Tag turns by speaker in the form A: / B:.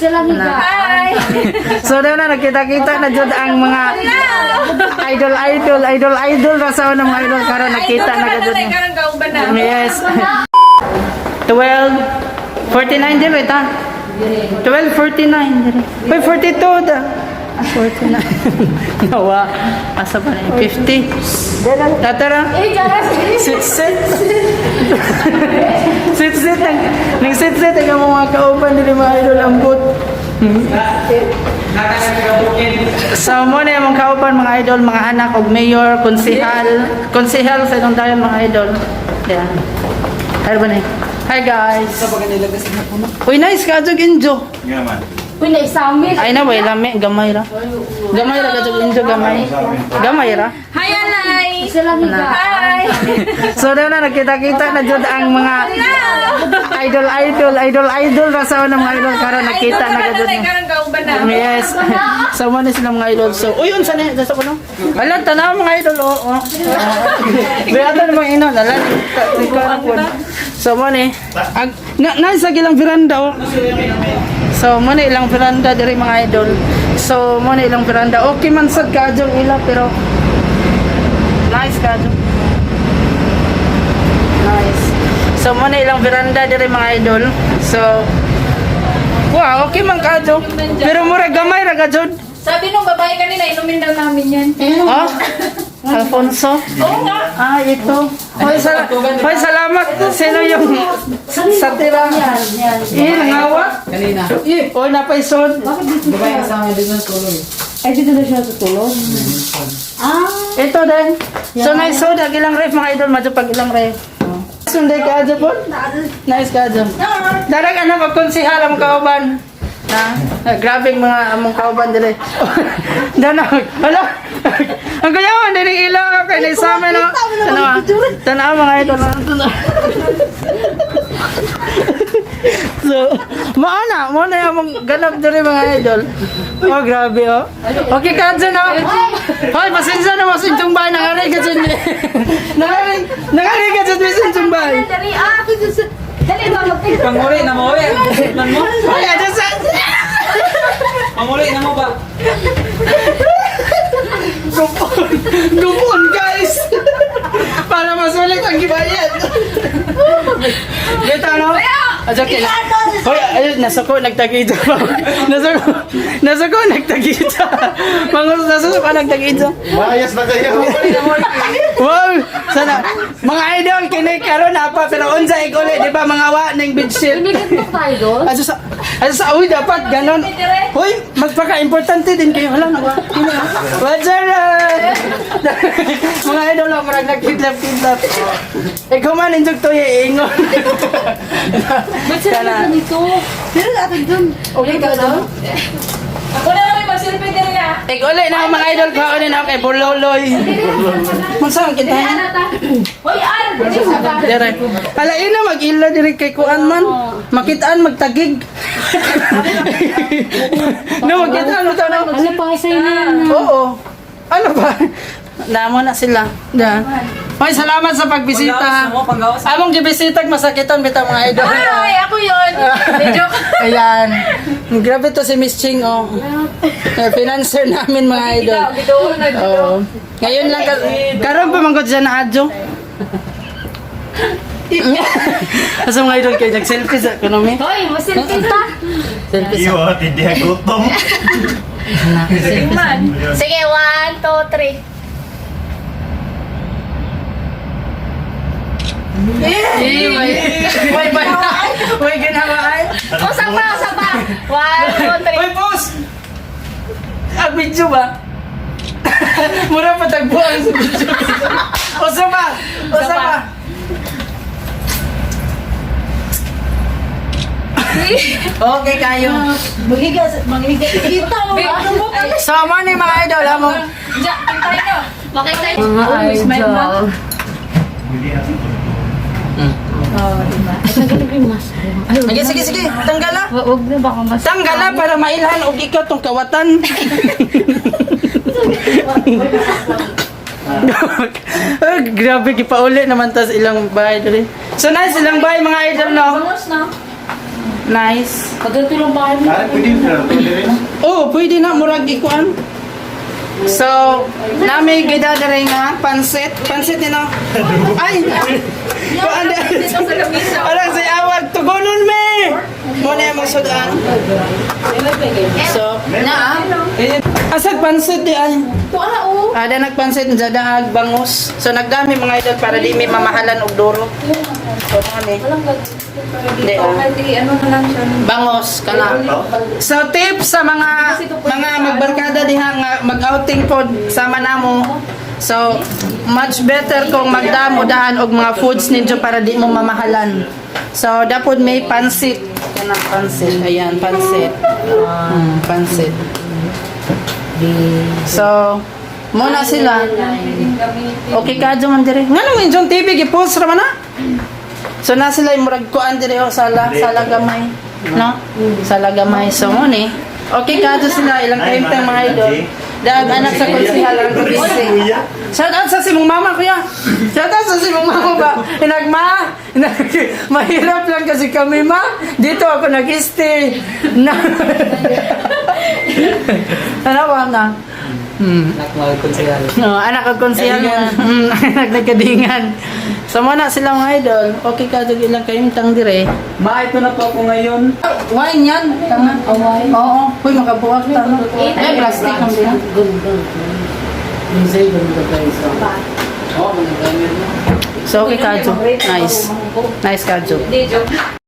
A: Isa lang higa.
B: Hi!
C: So na na nagkita-kita na jud ang mga idol idol idol idol ra sa mga idol karon nakita na jud.
B: Karon kauban na.
C: Yes. 12:49 din ta. 12:49 dire. Uy, 42 da. 49. Nawa. Asa pa na yun? 50. Tatara.
A: Eh, jaras.
C: Sit sit. Sit sit nang nang sit sit ang mga kauban dili mga idol ambot. So mo na yung mga kauban mga idol, mga anak og mayor, konsehal, konsehal sa itong tayo mga idol. Yeah. Hi ba na? Hi guys. Uy, nice ka jud injo.
D: Nga man.
A: Uy, naisamit.
C: Ay na way lami gamay ra. Gamay ra ka jud injo gamay. Gamay ra.
B: Hi, Alay!
A: Isa lang higa.
B: Hi!
C: So na na nagkita-kita na jud ang mga idol idol idol idol ra sa mga idol karon nakita na jud.
B: Karon kauban na.
C: Yes. So mo na sila mga idol. So uy unsa na sa kuno? Ala tanaw mga idol oh. Oh. Beata na mga ino ala ikaw po. So mo ni ang na na sa ilang veranda oh. So mo na ilang veranda diri mga idol. So mo na ilang veranda. Okay man sad kaadyo ila pero nice kaadyo. Nice. So mo na ilang veranda diri mga idol. So wow, okay man kaadyo. Pero mura gamay ra ka jud.
B: Sabi nung babae kanina, inumin daw namin yan.
C: Oh? Alfonso?
B: Oo nga.
C: Ah, ito. Hoy, hoy, salamat. Sino yung satira? Eh, nangawa?
E: Kanina.
C: Eh, oh, napaison.
E: Babae kasama dito sa tulog.
A: Ay, dito na siya natutulog. Ah.
C: Ito din. So, nice soda. Ilang ref, mga idol. Madyo pag ilang ref. Sunday ka, adyo po? Nice ka, adyo. Darag, ano, magkonsihal ang kauban. Ha? Ah, grabe ang mga among kauban dili. Danag. Hala. Ang kuyawan dili ila kay na sa amin no. Tanaw. Tanaw mga idol. Tanaw. So, maana, mo na yung among ganap diri mga idol. Oh, grabe oh. Okay ka dyan oh. Hoy, pasensya na mas inyong bahay. Nangaray ka dyan. Nangaray, nangaray ka dyan mas inyong bahay.
A: Dali, ah. Dali, ba, magpicture.
E: Panguli na mo eh. Man mo.
C: Hoy, adyo sa...
E: Panguli na mo ba?
C: Gupon! Gupon, guys! Para masulit ang gibayad. Dito, ano? Adyo, kila. Hoy, ayun, nasa ko, nagtagidyo. Nasa ko, nagtagidyo. Mga nasa ko, nagtagidyo.
D: Maayos na kayo.
C: Wow! Sana, mga idol, kini karon apa pero unsa ig uli, di ba mga wa ning bedsheet.
A: Lumikit tayo doon.
C: Aso sa uy dapat ganon. Hoy, magpaka-importante din kayo. Hala nawa. Roger! Mga idol, oh, murag nagkidlap-kidlap. Ikaw man injog to ingon.
A: Ba't sila
C: Kana.
A: ganito? Pero natin doon.
C: Okay ka doon?
B: Ako na lang yung mag-selfie din na.
C: Ig uli na mga idol ko uli na kay Bololoy. Unsa ang kita?
B: Hoy, Al! Dali sa ba?
C: Dire. Ala ina mag-ila dire kay kuan man. Makitaan magtagig. No, makitaan mo to no.
A: Ano pa sa'yo na yan?
C: Oo. Ano ba? Namo na sila. Da. Hoy, salamat sa pagbisita.
E: Panggawas na mo, panggawas.
C: Among gibisitag masakiton bitaw mga idol.
B: Ay, ako yun. May joke.
C: Ayan. Grabe to si Miss Ching, oh. Eh, financer namin mga idol.
B: Bitaw, na
C: Oo. Ngayon lang ka karon pa man gud siya na adyo. Asa mga idol kay nag-selfie sa kuno mi?
A: Hoy, masilpin ta.
C: Selfie sa.
D: Iyo, hindi ako gutom.
B: Man.
A: Sige, one, two, three.
C: Eh, may may may may ginawa ay.
A: Usa pa, usa pa. One, two, three.
C: Hoy, boss! Ah, video ba? Mura pa tagbuhan sa video. Usa pa! Usa pa! Okay kayo.
A: Maghiga, maghiga. Kita mo ba?
C: So, mo ni mga idol, among
B: Diyan, pintay nyo.
A: Makita Mga idol.
C: Sige, sige, sige. Tanggala.
A: Huwag na baka mas...
C: Tanggala para mailhan og ikaw tong kawatan. Oh, grabe gipauli naman tas ilang bahay diri. So nice ilang bahay mga idol no.
B: Bangus na.
C: Nice.
A: Pagganto lang bahay mo.
D: Parang pwede yung pero rin.
C: Oh, pwede na murag ikuan. So, nami gida dere nga pansit. Pansit ni no. Ay. Kuan di.
B: Dito sa lamisa.
C: Alang si awag tugunon me. Mo na imong sudan. So,
A: Na ah.
C: asag pansit di ay.
B: Kuha, oh.
C: Ada nagpansit sa daag bangus. So nagdami mga idol para di may mamahalan og duro. So mo ni.
B: Walang gagawin.
C: Hindi,
B: Dito,
C: ah.
B: pwede, ano na lang siya.
C: Bangos kana. So tips sa mga magbarkada diha nga mag-outing pod sama namo. So much better kung magdamo daan og mga foods ninyo para di mo mamahalan. So dapat may pansit. Kana pansit. Ayan, pansit. Pansit. So muna sila.
B: Pwedeng gamitin.
C: Okay ka man dire. Nganong inyong TV gipulse ra man na? So na sila yung murag kuan dire oh, sala gamay. No? Sala gamay. So mo ni. Okay ka sila ilang kahimtang mga idol. Dag anak sa konsihal ang kabisi. Shout out sa simong mama kuya. Shout out sa simong mama ba. Inagma. Mahirap lang kasi kami ma. Dito ako nag-stay. Na. Ano ba na?
E: Anak mga konsehal.
C: No, anak ang konsehal na. Anak nagkadingan. So mo na sila mga idol. Okay ka dug ilang kayong dire.
E: Ma, ito na po ako ngayon.
C: Wine yan. Tama. Oh, wine. Oo. Uy, makabuwak tama. Ay, plastic ang diha.
E: Minsan, ganda tayo sa... Oo, mga gamit mo.
C: So okay kadyo. Nice. Nice kadyo.
B: Hindi, joke.